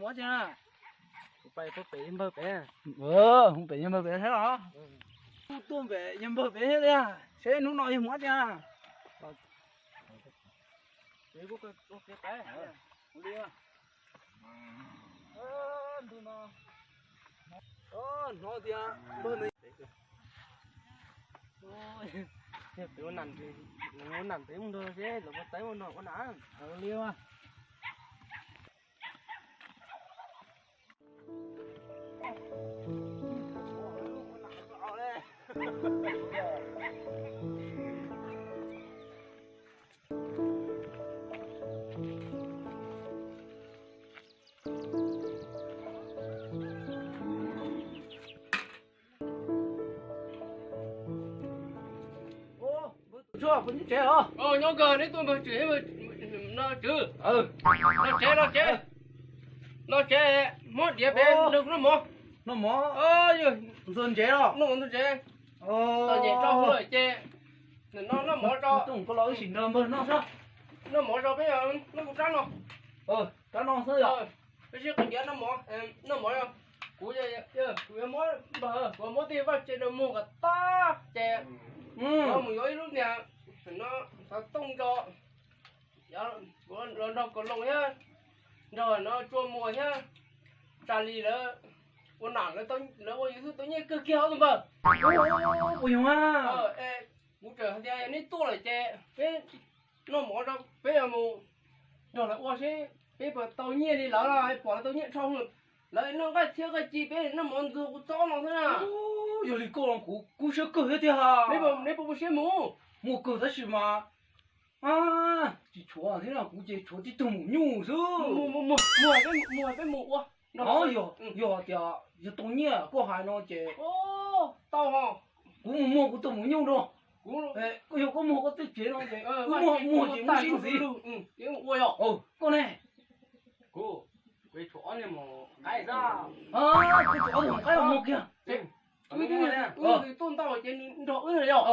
Ua cas na? Kuv pais tuaj pem yawg npawg pem. Hu pem yawg npawg pem thiab los? Kuj tuaj pem yawg npawg pem thiab tiag. Seb hnub no yawg mus ua cas. Hnov tias npawg no nam nam pem mus nrog seb lawv puas tau ua no ua na. Li Nyob kawg, neb tuaj npawg Tswm no Tswm. Los tsev, los tsev. Los tsev, muab diav pem nrog kuv noj mov. Noj mov? Ntxuag ntsev los? Noj mov ntxuag ntsev. Txom nyem rau hauv lawm ces no noj mov rau. Koj los wb sim nrog npawg noj xwb. Noj mov rau peb, noj kuv rab no. Rab no xwb yom. Peb sib qhia diav noj mov, noj mov. Kuv, kuv yuav muab npawg, kuv muab tej vaj tse rau muag kom tag ces kuv mus yuav ib lub niag no xov tooj rau, los nrog Kaus Loos thiab nrog no Tsua Muas thiab Tsa Lis lawv ua nam, lawv ua YouTube tau nyiaj kawg kiag os tus npawg. Kuv txawm hais tias yog neb tuaj lawm ces peb noj mov rau, peb yuav mus nrog lawv ua seb peb puas tau nyiaj li lawv, pom lawv tau nyiaj dhau. Lawv noj nqaij txhiab nqaij ci, peb noj mov ntxuag kuv txob no xwb na. Yog li koj los kuv kub siab kawg thiab tiag. Neb puas muaj siab mus? Muaj kawg tab sis mas tsis tshuav thiab, kuv ces tshuav tib tug maum nyuj xwb. Muag peb mus ua. Yog tias yog tau nyiaj koj hais no ces tau, kuv mus muag kuv tus maum nyuj rau. Koj yog koj muag koj tej tsev no ces muag ces muab sib ntxiv. Koj ne? Kuv tshuav ob tug maum qaib los muag kiag. Wb tuaj ntau ces nws nrog wb na yog.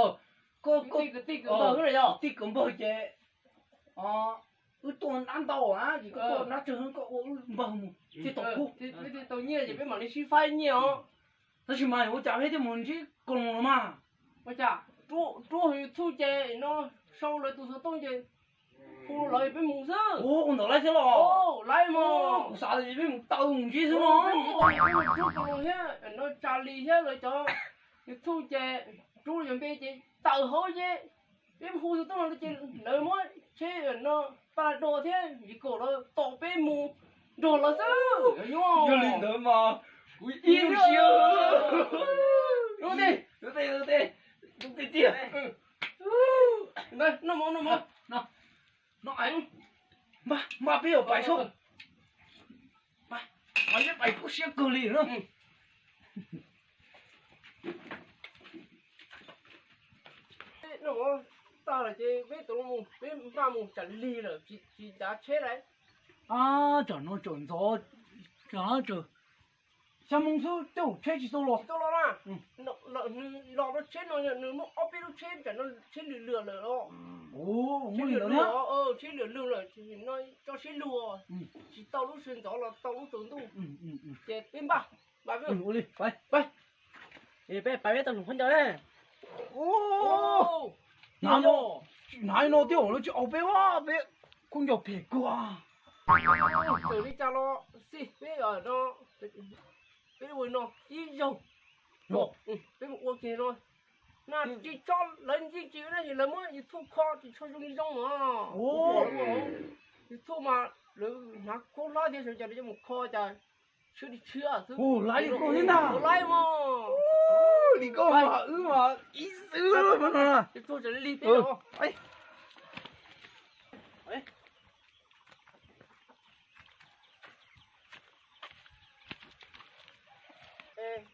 Kwv tij kwv npawg wb na yog. Kwv tij kwv npawg ces wb tuaj nab ntau na ces koj tuaj nab tsawg koj ua wb npawg mus thiaj tau kub. Tau nyiaj ces peb mam li sib faib nyiaj os. Tab sis mas ua cas peb thiaj mus ntsib Kaus Loos los mas? Ua cas rub YouTube ces no sau lawv tus xov tooj ces hu lawv peb mus xwb. Ua ntawm lawv thiab los? Lawv mas kuv xav tias peb mus taw mus ntsib xwb no. Rub Kaus Loos thiab no Tsa Lis thiab lawv cov YouTube ces rub cov npe ces tawm hauv ces peb hu xov tooj no ces lawv muab tsheb no Paj Las Do thiab Yim Kaum lawv tos peb mus nrog lawv xwb. Yog li ntawd mas kuv ib lub siab. Tus tej, tus tej tiag. Noj mov, noj mov. Noj, npaj peb yuav pais sub. Peb pais kub siab kawg li na. Noj mov tag lawm ces peb tau mus, peb npaj mus tsam lig lawm tsis ncav tsheb lawm. Tsam no tseem ntxov, tsam no tseem xya moo xwb tej zaum tsheb tsis tau los. Tsis tau los na. Los rau tsheb no nws muaj ob peb lub tsheb, tsam no tsheb lwm lwm lawm los. Tsheb lwm lwm lawm, tso siab luag, tsis tau lub sawv ntxov los tau lub tsaus ntuj. Ces peb npaj, npaj peb. Ua li, pais. Peb pais peb tau tus khaub ncaws na. Hnav no, hnav no thiab lawv tsis aus peb, peb khaub ncaws phem kawg. Txawm li cas los xij peb no, peb ua no ib zaug, peb mus ua kiag no. Na tsis tso lawv ntxim tsis na, lawv muab YouTube kho tsis tso zoo li zoo os. YouTube mas lawv hnav khaub hlab thiab sawv cas lawv coj mus kho cas tshwb li tshwb xwb. Ua laib li koj thiab ntag. Ua laib mos. Li koj mas wb mas ib xwb no. Tsuag tsuag li peb os.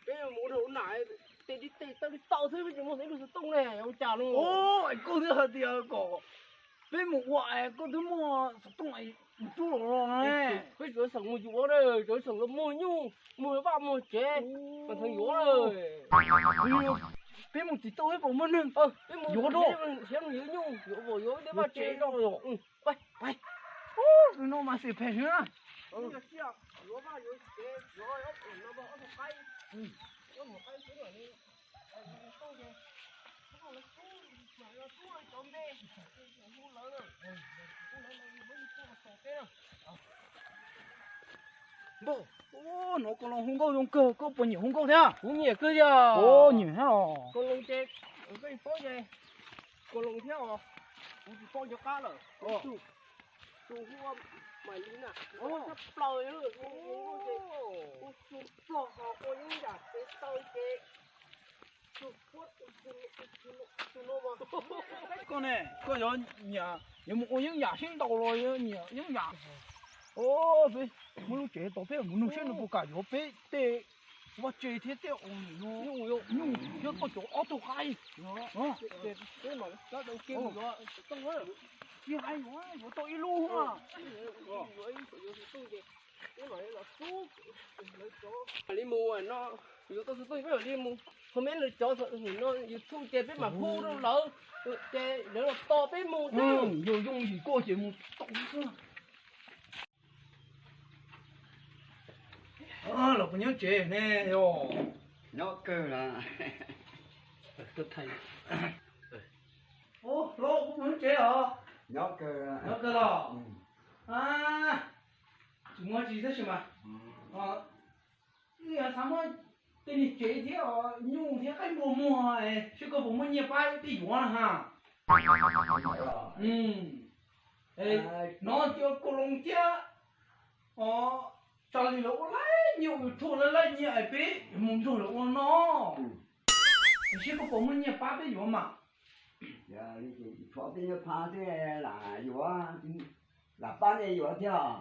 Peb mus ua nam, tej li tej tau li tau xwb, peb tsis muaj ib lub xov tooj ne, ua cas no? Koj twb hais tias kom peb mus ua es koj twb muaj xov tooj es mus rub los los ne. Peb tsuav xeem mus yuav na, tsuav xeem muag nyuj, muag vaj muag tsev, mas txheem yuav na. Peb mus tsis tau peb puas muaj neeg yuav rau? Yuav nyuj, yuav vauv, yuav tej vaj tsev rau. Pais, pais. Tus no mas xwm phem heev na. Yuav vaj yuav tsev, yuav ob tug qaib, ob tug qaib, Npawg, hnov koj los hu nkauj zoo kawg, koj puas nyiam hu nkauj thiab? Kuv nyiam kawg thiab. Ua nyiam thiab os. Koj los ces, koj paub ces, koj los thiab os. Kuv tsis paub cov qab lawm. Tus hu ua Maiv Lis na, ua tshaj plaws li, hu nkauj ces, hu xyu plog ho ua yeeb yam tsev taw ces, hu puab hu no. Koj ne, koj yuav nyiam yuav mus ua yeeb yam sib ntaus los yuav nyiam yeeb yam? Peb muaj lub tsev tau peb mus nug seb nws puas kam yuav peb tej vaj tse thiab tej nyuj thiab koj cov ob tug qaib. Tsis hais yuav, yuav tau ib lub. Li mus no, yuav tau xov tooj peb mam li mus, ho meb lawv cov no YouTube ces peb mam hu rau lawv, ces lawv los tos peb mus xwb. Yog yooj yim koj ces mus tau xwb. Los puas nyob tsev ne yog? Nyob kawg los. Hlob, puas nyob tsev os? Nyob kawg los. Tsis muaj tsi tab sis mas, wb xav muab tej niag tsev thiab nyuj thiab qaib npua muag, seb koj puas muaj nyiaj pab peb yuav na ha. Hnov tias Kaus Loos thiab Tsav Lis lawv ua lawv nyiaj, YouTube lawv lawv nyiaj es peb mus nrog lawv ua no, seb koj puas muaj nyiaj pab peb yuav mas. Tshuav peb nyuag phaj xwb, lam yuav, lam pab nej yuav thiab.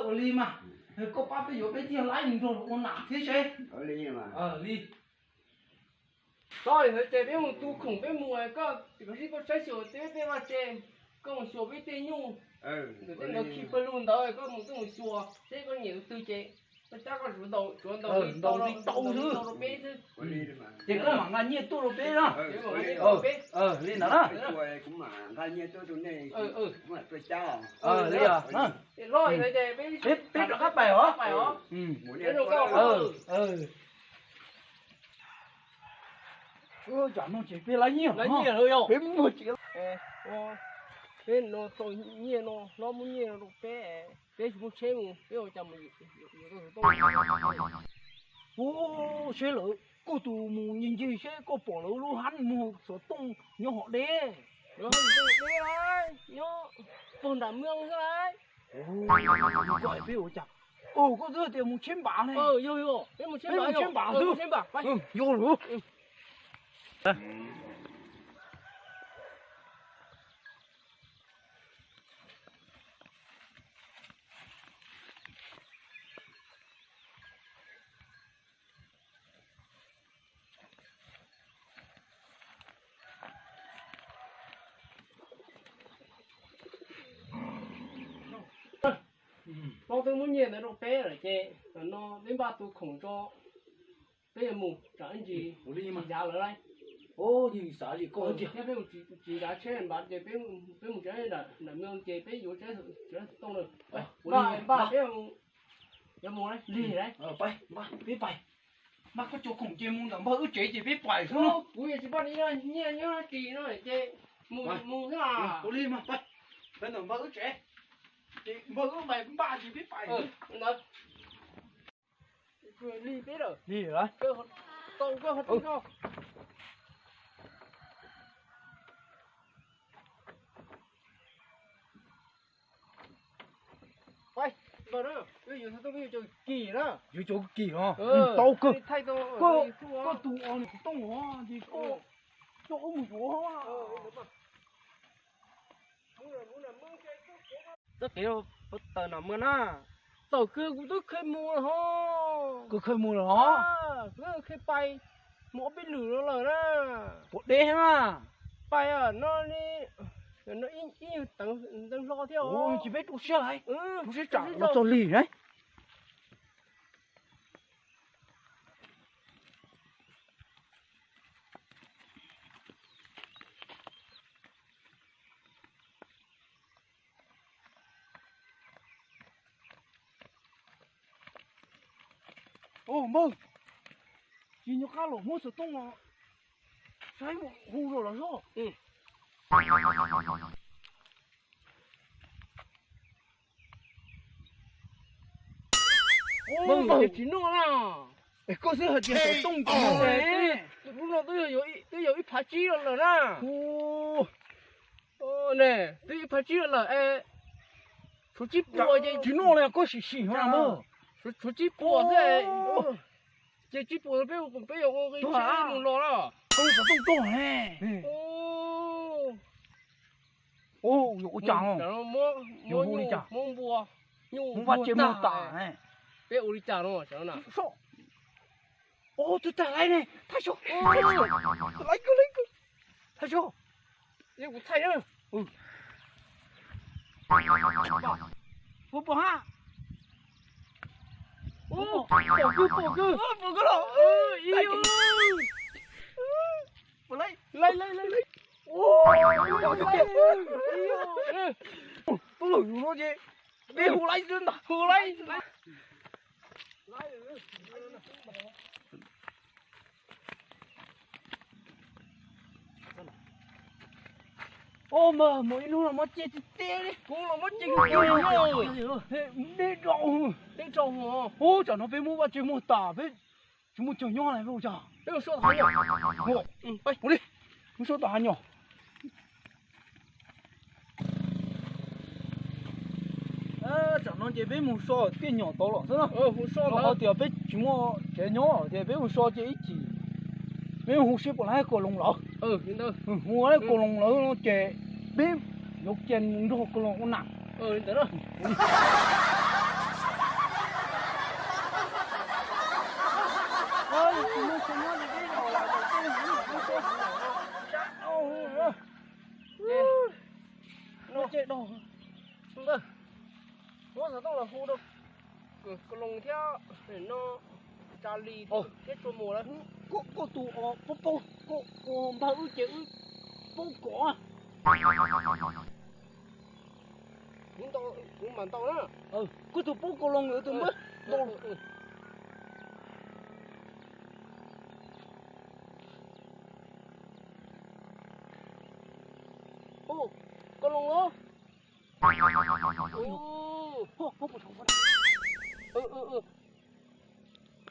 Ua li mas, koj pab peb yuav peb thiaj laib mus nrog lawv ua nam thiab seb. Li. Txhob li ntawd ces peb mus tu khoom peb mus, koj kov sib koj saib xyuas peb tej vaj tse, koj mus xyuas peb tej nyuj, ntawm tej ntawd khi pawg lug ntawd koj mus twb mus xyuas seb koj nyiam tus twg ces koj cab koj tsuav ntaus, tsuav ntaus li tau xwb, rau peb xwb. Ces koj mam nqa nyiaj tuaj rau peb na. Li ntawd na. Li os. Peb rov qab pais os. Tsam no ces peb laib nyiaj, peb muaj tsev. Peb no tau nyiaj no, hlob muab nyiaj no rau peb, peb tsis muaj tsheb mus, peb ua cas mus yuav tau xov tooj? Ua, seb lawm, koj tus mus ncig ncig seb koj pom lawv lub hab muag xov tooj nyob hov deb. Nyob hov deb, nyob pog nram mws xwb lauj. Peb ua cas, koj twb tias mus tsheb npam ne. Yog, yog, peb mus tsheb npam xwb. Yog lawm. Hlob twb muab nyiaj ntawd rau peb lawm ces tam no peb npaj tu khoom tso, peb yuav mus tsam ib ntsis tsis ncav lawv lauj. Thiab peb mus tsis ncav tsheb npam ces peb mus tsev nram mws ces peb yuav tsheb xov tooj na. Npaj, npaj peb yuav mus lig lauj. Peb pais, npaj koj cov khoom ces mus ntawm npawg wb tsev ces peb pais xwb. Kuv yeej tsis npaj nyiaj nyob ris no ces mus mus xwb. Ua li mas, peb ntawm npawg wb tsev, ces npawg wb mas npaj ces peb pais. Lig peb lawm. Lig lawm. Tau koj ho tau koj. Pais, npawg na, peb yuav tau peb yuav cov kim na. Yuav cov kim os. Tau kawg. Koj tus os nws kuv tooj os ces koj coj wb mus yuav. Txoj kev puag ta nram mws na. Thaum kawg kuv twb kheev mus lawm hos. Koj kheev mus lawm hos? Kuv twb kheev pais mus ob peb lwm no lawm na. Puas deb thiab na? Pais no li, ib nyuag teev ntxeev hlo thiab os. Tsis peb rau siab lawm, rau siab tsam los txog lig na. Npawg, tsis nco qab los muab xov tooj los saib mus hu rau los zog. Npawg, tsis noj na. Koj xwb hais tias xov tooj tsis noj. Lub no twb yog ib phav tsib los lawm na. Ne, twb ib phav tsib los lawm es tshuav tsib puas ces tsis noj li, koj sim sim ho na. Tshuav tsib puas xwb, ces tsib puas peb, peb yuav ua nqi seb mus los na. Koj xov tooj tuag ne. Yuav ua cas? Yuav ua li cas? Muab vaj tse muag tas. Peb ua li cas no? Ub, tus tag laib ne, thaj xyov. Thaj xyov. Kuv thaij na. Puas pom ha? Pom kawg, pom kawg, pom kawg los. Pom laib, laib, laib, laib. Peb lug yus no ces peb hu laib xwb ntag, hu laib. Ub, mas mus ib hnub los muab ceg tiag tiag li. Kuv los muab ceg tiag tiag li. Deb rau, deb rau. Ub, tsam no peb muab vaj tse muag tas, peb tsis muaj chaw nyob li, peb ua cas? Peb mus so tom hav nyom. Mus li, mus so tom hav nyom. Tsam no ces peb mus so tiaj nyom tod los xwb na. Ho tias peb tsis muaj tsev nyob ces peb mus so ces ib chim peb mus hu seb puas laib koj loos lawm. Hu laib koj loos lawm no ces peb yuav cia nrog koj loos ua nam. Muab xov tooj los hu rau koj loos thiab no, tsa li thiab tsua mus lawm. Koj tus paub paub koj npawg wb ces wb paub kom. Kuv mam ntaus na. Koj tus paub koj loos tus npawg ntaus. Koj loos los.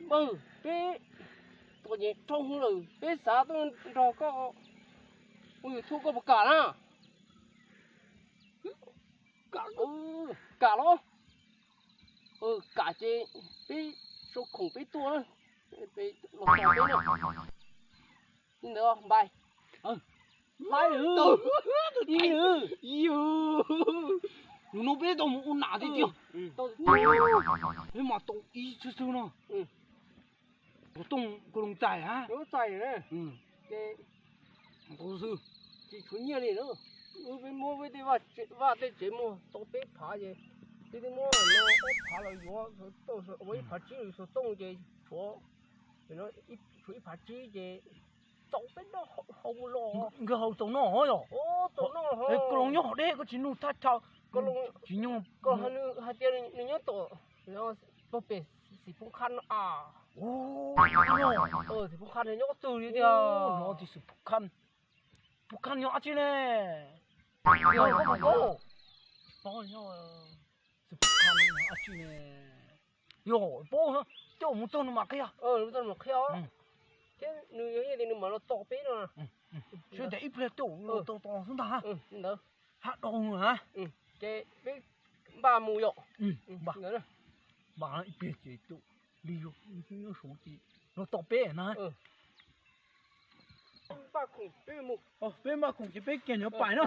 Npawg, peb tuaj ces rau lawm, peb xav tuaj nrog koj ua YouTube, koj puas kam na? Kam los? Kam ces peb sau khoom peb tuaj na, los tos peb na. Li ntawd npais. Laib lawm. Hnub no peb tau mus ua nam tiag tiag. Peb mas tau ib xwb xwb no. Kuv tooj kuv loos txais a. Txais. Tau xwb. Tsis tshuav nyiaj li na. Wb peb muab peb tej vaj tej tsev muag tau peb phav ces peb twb muab ob phav los yuav ua ib phav tsib xov tooj ces tshuav, tshuav ib phav tsib ces tau peb noj haus los. Nkawd haus txaus noj yom. Kuv loos nyob hauv deb koj tsis nug thaj chaw. Tsis nyob, hais tias nws nyob tom pog pem Xim Phoov Khaj no a. Xim Phoov Khaj nws nyob qhov twg li tiag? No tias Xim Phoov Khaj, Phoov Khaj nyob dab tsi ne? Yog koj puas paub? Tsis paub, nyob Xim Phoov Khaj nyob dab tsi ne? Yog paub, tej uas mus txog nws mam qhia. Thiab nws yog tias nws mam los tos peb no. Sawv daws ib pliag tej uas los tos tos xwb ntag. Hab dau na. Ces peb npaj mus yom. Npaj ib pliag ces tus li nyob saud ces los tos peb na. Peb npaj khoom ces peb kiag nyob pais na.